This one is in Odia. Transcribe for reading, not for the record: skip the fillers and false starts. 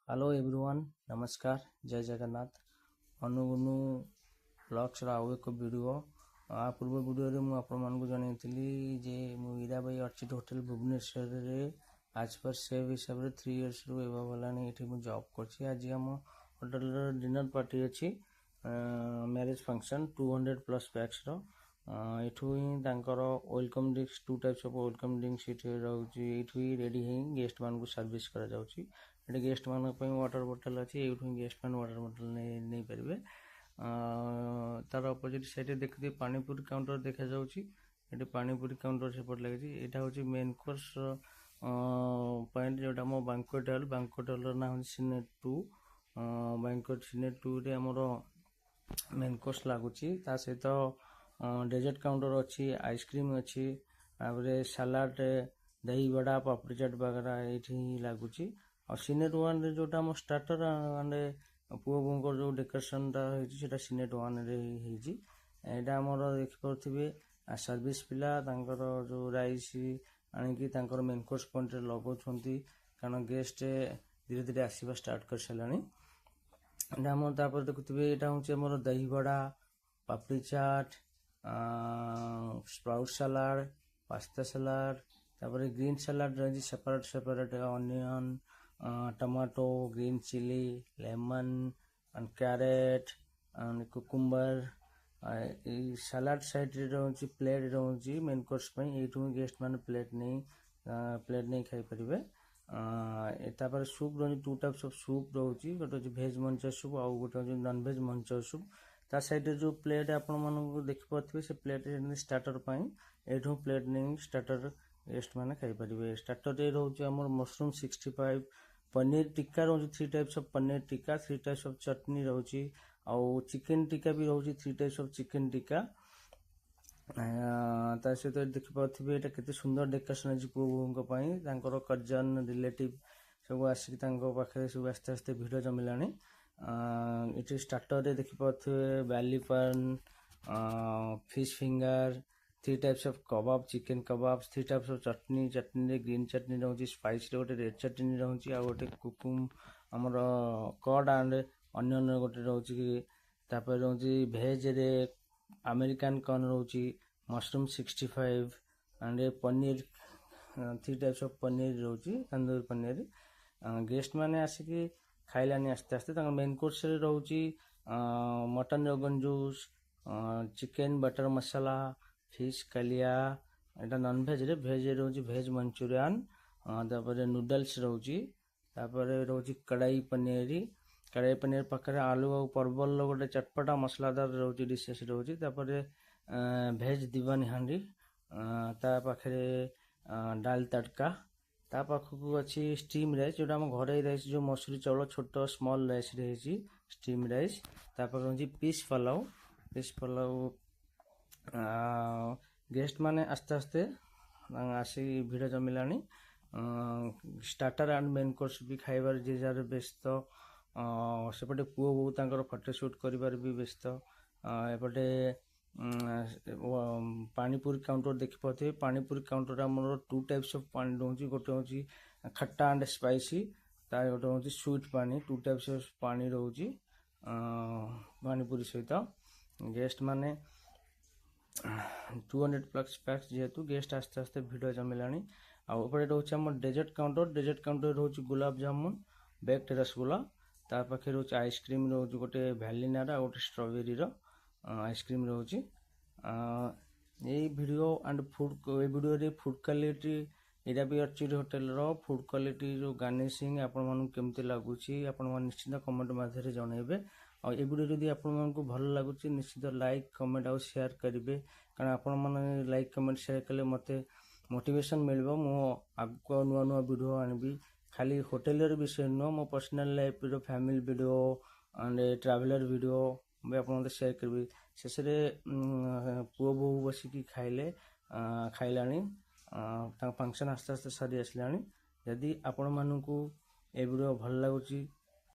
ହ୍ୟାଲୋ ଏଭ୍ରିୱାନ୍, ନମସ୍କାର, ଜୟ ଜଗନ୍ନାଥ। ଅନୁଗୁନୁ ବ୍ଲଗ୍ସର ଆଉ ଏକ ଭିଡ଼ିଓ। ଆ ପୂର୍ବ ଭିଡ଼ିଓରେ ମୁଁ ଆପଣମାନଙ୍କୁ ଜଣାଇଥିଲି ଯେ ମୁଁ ଇରାବାଇ ଅର୍ଚିଡ୍ ହୋଟେଲ ଭୁବନେଶ୍ୱରରେ ଆଜ୍ ପର୍ ସେଫ୍ ହିସାବରେ 3 ଇୟର୍ସରୁ ଏବଭ୍ ହେଲାଣି ଏଠି ମୁଁ ଜବ୍ କରୁଛି। ଆଜି ଆମ ହୋଟେଲର ଡିନର୍ ପାର୍ଟି ଅଛି, ମ୍ୟାରେଜ୍ ଫଙ୍କସନ୍, 200+ ପ୍ୟାକ୍ସର। ଏଠୁ ହିଁ ତାଙ୍କର welcome drinks, two types of welcome drinks ଏଠି ରହୁଛି। ଏଇଠୁ ହିଁ ରେଡ଼ି ହେଇ ଗେଷ୍ଟମାନଙ୍କୁ ସର୍ଭିସ୍ କରାଯାଉଛି। ଏଠି ଗେଷ୍ଟମାନଙ୍କ ପାଇଁ ୱାଟର୍ ବଟଲ୍ ଅଛି। ଏଇଠୁ ହିଁ ଗେଷ୍ଟମାନେ ୱାଟର୍ ବଟଲ୍ ନେଇପାରିବେ। ତାର ଅପୋଜିଟ୍ ସାଇଡ଼୍ରେ ଦେଖୁଥିବେ, ପାଣିପୁରୀ କାଉଣ୍ଟର ଦେଖାଯାଉଛି। ଏଠି ପାଣିପୁରୀ କାଉଣ୍ଟର ସେପଟେ ଲାଗିଛି। ଏଇଟା ହେଉଛି ମେନ୍ କୋର୍ସ ପଏଣ୍ଟ, ଯେଉଁଟା ଆମ ବାଙ୍କୁଏଟ୍ ହଲ୍। ବାଙ୍କୁଏଟ୍ ହଲ୍ର ନାଁ ହେଉଛି ସିନେଟ୍ 2। ବାଙ୍କୁଏଟ୍ ସିନେଟ୍ 2ରେ ଆମର ମେନ୍ କୋର୍ସ ଲାଗୁଛି। ତା ସହିତ ଡେଜର୍ଟ କାଉଣ୍ଟର ଅଛି, ଆଇସ୍କ୍ରିମ୍ ଅଛି, ତାପରେ ସାଲାଡ଼, ଦହିବଡ଼ା, ପାପଡ଼ି ଚାଟ୍ ବଗେରା ଏଇଠି ହିଁ ଲାଗୁଛି। ଆଉ ସିନେଟ୍ 1ରେ ଯେଉଁଟା ଆମ ଷ୍ଟାର୍ଟର ଆଣ୍ଡ ପୁଅ ବୋହୂଙ୍କର ଯେଉଁ ଡେକୋରେସନଟା ହେଇଛି, ସେଇଟା ସିନେଟ୍ 1ରେ ହେଇଛି। ଏଇଟା ଆମର ଦେଖିପାରୁଥିବେ, ସର୍ଭିସ୍ ପିଲା ତାଙ୍କର ଯେଉଁ ରାଇସ୍ ଆଣିକି ତାଙ୍କର ମେନ୍ କୋର୍ସ ପଏଣ୍ଟରେ ଲଗାଉଛନ୍ତି, କାରଣ ଗେଷ୍ଟ ଧୀରେ ଧୀରେ ଆସିବା ଷ୍ଟାର୍ଟ କରିସାରିଲାଣି। ଏଇଟା ଆମର ତାପରେ ଦେଖୁଥିବେ, ଏଇଟା ହେଉଛି ଆମର ଦହିବଡ଼ା, papdi chaat, sprout salad, pasta salad. ତାପରେ ଗ୍ରୀନ୍ ସାଲାଡ଼ ରହିଛି, separate separate onion, tomato, green chilli, lemon and carrot and cucumber। ଏଇ ସାଲାଡ଼ ସାଇଡ଼୍ରେ ରହୁଛି, ପ୍ଲେଟ୍ ରହୁଛି ମେନ୍ କୋର୍ସ ପାଇଁ। ଏଇଠୁ ହିଁ ଗେଷ୍ଟ ମାନେ ପ୍ଲେଟ୍ ନେଇ ଖାଇପାରିବେ। ତାପରେ ସୁପ୍ ରହୁଛି, ଟୁ ଟାଇପ୍ସ ଅଫ୍ ସୁପ୍ ରହୁଛି। ଗୋଟେ ହେଉଛି ଭେଜ୍ ମଞ୍ଚ ସୁପ୍ ଆଉ ଗୋଟେ ହେଉଛି ନନଭେଜ୍ ମଞ୍ଚ ସୁପ୍। ତା ସାଇଡ଼୍ରେ ଯେଉଁ ପ୍ଲେଟ୍ ଆପଣମାନଙ୍କୁ ଦେଖିପାରୁଥିବେ, ସେ ପ୍ଲେଟ୍ ଷ୍ଟାର୍ଟର ପାଇଁ। ଏଇଠୁ ପ୍ଲେଟ୍ ନେଇ ଷ୍ଟାର୍ଟର ଗେଷ୍ଟ ମାନେ ଖାଇପାରିବେ। ଷ୍ଟାର୍ଟରରେ ରହୁଛି ଆମର ମସରୁମ୍ 65, ପନିର ଟିକ୍କା ରହୁଛି, three types of paneer tikka, three types of ଚଟନି ରହୁଛି ଆଉ ଚିକେନ୍ ଟିକ୍କା ବି ରହୁଛି, three types of chicken tikka. ତା ସହିତ ଦେଖିପାରୁଥିବେ, ଏଇଟା କେତେ ସୁନ୍ଦର ଡେକୋରେସନ୍ ହେଇଛି ପୁଅ ବୋହୂଙ୍କ ପାଇଁ। ତାଙ୍କର କଜନ୍, ରିଲେଟିଭ୍ ସବୁ ଆସିକି ତାଙ୍କ ପାଖରେ ସବୁ ଆସ୍ତେ ଆସ୍ତେ ଭିଡ଼ ଜମିଲାଣି। ଏଠି ଷ୍ଟାର୍ଟରରେ ଦେଖିପାରୁଥିବେ ବାଲି ପାନ୍, fish finger, three types of kebab, chicken kebab, three types of chutney. ଚଟନିରେ ଗ୍ରୀନ୍ ଚଟନି ରହୁଛି, ସ୍ପାଇସିରେ ଗୋଟେ ରେଡ୍ ଚଟନି ରହୁଛି ଆଉ ଗୋଟେ ଆମର କର୍ଡ ଆଣ୍ଡ ଅନ୍ୟନ ଗୋଟେ ରହୁଛି। ତାପରେ ରହୁଛି ଭେଜରେ ଆମେରିକାନ କର୍ନ ରହୁଛି, mushroom 65 and paneer, three types of paneer ରହୁଛି, ତନ୍ଦୁର ପନିର। ଗେଷ୍ଟ ମାନେ ଆସିକି ଖାଇଲାନି ଆସ୍ତେ ଆସ୍ତେ। ତାଙ୍କ ମେନ୍ କୋର୍ସରେ ରହୁଛି ମଟନ୍ ରୋଗନ ଜୋସ୍, ଚିକେନ୍ ବଟର ମସଲା, ଫିସ୍ କାଲିଆ। ଏଇଟା ନନଭେଜରେ। ଭେଜରେ ରହୁଛି ଭେଜ୍ ମଞ୍ଚୁରିଆନ୍, ତାପରେ ନୁଡଲ୍ସ ରହୁଛି, ତାପରେ ରହୁଛି କଡ଼ାଇ ପନିର। କଡ଼ାଇ ପନିର ପାଖରେ ଆଲୁ ଆଉ ପର୍ବଲର ଗୋଟେ ଚଟପଟା ମସଲାଦାର ରହୁଛି, ଡିସେସ୍ ରହୁଛି। ତାପରେ ଭେଜ୍ ଦିୱାନୀ ହାଣ୍ଡି, ତା ପାଖରେ ଡାଲ ତଡ଼କା। ତା ପାଖକୁ ଅଛି ଷ୍ଟିମ୍ ରାଇସ୍, ଯେଉଁଟା ଆମ ଘରୋଇ ରାଇସ୍, ଯେଉଁ ମସୁରୀ ଚାଉଳ ଛୋଟ ସ୍ମଲ୍ ରାଇସ୍ରେ ହେଇଛି ଷ୍ଟିମ୍ ରାଇସ୍। ତାପରେ ରହୁଛି peas pulao, peas pulao. Guest ମାନେ ଆସ୍ତେ ଆସ୍ତେ ଆସି ଭିଡ଼ ଜମିଲାଣି। ଷ୍ଟାର୍ଟର ଆଣ୍ଡ ମେନ୍ କୋର୍ସ ବି ଖାଇବାରେ ଯିଏ ଯାହାର ବ୍ୟସ୍ତ। ସେପଟେ ପୁଅ ବୋହୂ ତାଙ୍କର ଫଟୋ ସୁଟ୍ କରିବାରେ ବି ବ୍ୟସ୍ତ। ଏପଟେ ପାଣିପୁରୀ କାଉଣ୍ଟର ଦେଖିପାରୁଥିବେ। ପାଣିପୁରୀ କାଉଣ୍ଟର ଆମର ଟୁ ଟାଇପ୍ସ ଅଫ୍ ପାଣି ରହୁଛି। ଗୋଟେ ହେଉଛି ଖଟା ଆଣ୍ଡ ସ୍ପାଇସି, ତାର ଗୋଟେ ହେଉଛି ସୁଇଟ୍ ପାଣି। ଟୁ ଟାଇପ୍ସ ଅଫ୍ ପାଣି ରହୁଛି ପାଣିପୁରୀ ସହିତ। ଗେଷ୍ଟ ମାନେ 200+ ପ୍ୟାକ୍ସ ଯେହେତୁ, ଗେଷ୍ଟ ଆସ୍ତେ ଆସ୍ତେ ଭିଡ଼ ଜମିଲାଣି। ଆଉ ଏପଟେ ରହୁଛି ଆମର ଡେଜର୍ଟ କାଉଣ୍ଟର। ଡେଜର୍ଟ କାଉଣ୍ଟର ରହୁଛି ଗୋଲାପ ଜାମୁନ, ବେକ୍ଡ ରସଗୋଲା। ତା ପାଖରେ ରହୁଛି ଆଇସ୍କ୍ରିମ୍ ରହୁଛି, ଗୋଟେ ଭ୍ୟାନିଲାର ଆଉ ଗୋଟେ ଷ୍ଟ୍ରବେରୀର ଆଇସ୍କ୍ରିମ୍ ରହୁଛି। ଏଇ ଭିଡ଼ିଓ ଆଣ୍ଡ ଫୁଡ଼୍, ଏଇ ଭିଡ଼ିଓରେ ଫୁଡ଼୍ କ୍ୱାଲିଟି, ଇରାବି ଅର୍ଚିଡ୍ ହୋଟେଲର ଫୁଡ଼୍ କ୍ୱାଲିଟି, ଯେଉଁ ଗାର୍ନିସିଂ ଆପଣମାନଙ୍କୁ କେମିତି ଲାଗୁଛି, ଆପଣମାନେ ନିଶ୍ଚିତ କମେଣ୍ଟ ମାଧ୍ୟମରେ ଜଣାଇବେ। ଆଉ ଏ ଭିଡ଼ିଓ ଯଦି ଆପଣମାନଙ୍କୁ ଭଲ ଲାଗୁଛି, ନିଶ୍ଚିତ ଲାଇକ୍, କମେଣ୍ଟ ଆଉ ସେୟାର କରିବେ, କାରଣ ଆପଣମାନେ ଲାଇକ୍, କମେଣ୍ଟ, ସେୟାର କଲେ ମୋତେ ମୋଟିଭେସନ୍ ମିଳିବ। ମୁଁ ଆଗକୁ ଆଉ ନୂଆ ନୂଆ ଭିଡ଼ିଓ ଆଣିବି। ଖାଲି ହୋଟେଲର ବିଷୟ ନୁହଁ, ମୋ ପର୍ସନାଲ୍ ଲାଇଫ୍ର ଫ୍ୟାମିଲି ଭିଡ଼ିଓ ଆଣ୍ଡ ଟ୍ରାଭେଲର ଭିଡ଼ିଓ ବି ଆପଣ ସେୟାର କରିବି। ଶେଷରେ ପୁଅ ବୋହୂ ବସିକି ଖାଇଲାଣି। ତାଙ୍କ ଫଙ୍କସନ୍ ଆସ୍ତେ ଆସ୍ତେ ସରି ଆସିଲାଣି। ଯଦି ଆପଣମାନଙ୍କୁ ଏ ଭିଡ଼ିଓ ଭଲ ଲାଗୁଛି